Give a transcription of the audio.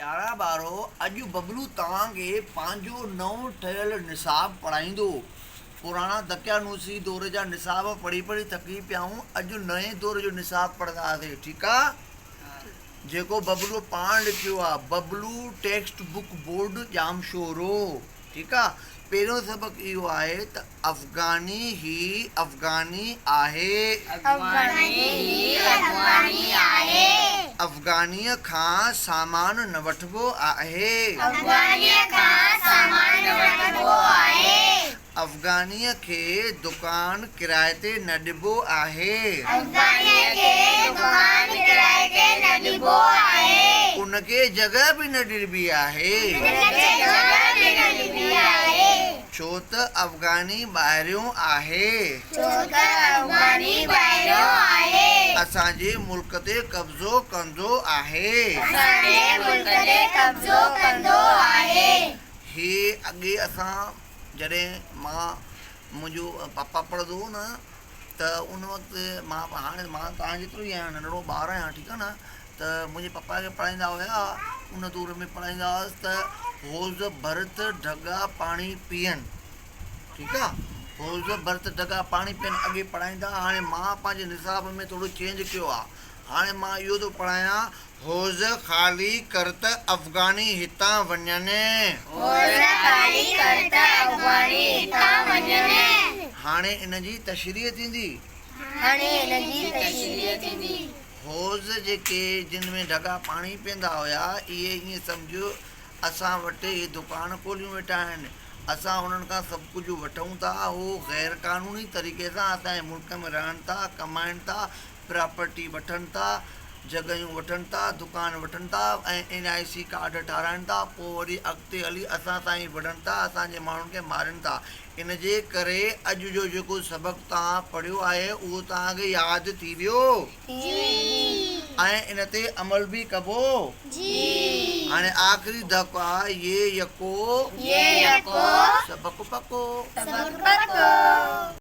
پيارا ٻارو اڄ ببلو توهان کي پنهنجو نئون ٺهيل نصاب پڙهائيندو. پراڻا دقيانوسي دور جا نصاب پڙهي پڙهي ٿڪي پيا آهيون اڄ نئين دور جو نصاب پڙهنداسين ٺيڪ آ جيڪو ببلو پاڻ لکيو آ Bablu text book board Jamshoro ٺيڪ آ پهريون سبق اهو آهي ته افغاني هي افغاني آهي. افغاني هي افغاني آهي. افغانيء کان سامان نه وٺبو آهي. افغانيء کان سامان نه وٺبو آهي. افغانيء کي دڪان ڪرائي تي نه ڏبو آهي. افغانيء کي دڪان ڪرائي تي نه ڏبو آهي. ان کي جڳهه به نه ڏبي آهي. ان کي جڳهه به نه ڏبي آهي. ڇو ته افغاني ٻاهريون آهي. ڇو ته افغاني ٻاهريون آهي. اسان جي ملڪ تي قبضو ڪندو آهي. اسان جي ملڪ تي قبضو ڪندو آهي. هي اڳي اسان جڏهن مان منهنجو پاپا پڙهندو هو نه ته ان وقت مان هاڻي مان توهان جيترو ئي آهيان ننڍڙو ٻار آهيان ٺيڪ آهي نه ته منهنجي پپا کي پڙهائيندا هيا ان دور ۾ پڙهائيندا هئس ته حوض ڀرت ڍڳا پاڻي پيئن ٺيڪ آ حوض ڀرت ڍڳا پاڻي پيئن اڳي پڙهائيندا هاڻي مان پنهنجي نصاب ۾ ٿورو چينج ڪيو آ هاڻي مان اهو ٿو پڙهايان حوض خالي ڪر ته افغاني هتان وڃن. حوض خالي ڪر ته افغاني هتان وڃن. هاڻي ان جي تشريح ٿيندي. هاڻي ان جي تشريح ٿيندي. حوض جيڪي جن ۾ ڍڳا پاڻي پيئندا هيا، اهي ائين سمجهه اسان وٽ اهي دڪان کوليون ويٺا آهن، اسان انهن کان سڀ ڪجهه وٺون ٿا، هو غير قانوني طريقي سان اسان جي ملڪ ۾ رهن ٿا، ڪمائن ٿا، پراپرٽي وٺن ٿا، جڳهيون وٺن ٿا، دڪان وٺن ٿا ۽ اين آء سي ڪارڊ ٺاراهن ٿا، پوء وري اڳتي هلي اسان سان ئي وڙهن ٿا، اسان جي ماڻهن کي مارين ٿا. ان جي ڪري اڄ جو جيڪو سبق توهان پڙهيو آهي اهو توهان کي ياد ٿي ويو؟ جي. ۽ ان تي عمل به ڪبو؟ جي. هاڻي آخري ڌڪ آ يي يڪو. يي يڪو. سبق پڪو. سبق پڪو.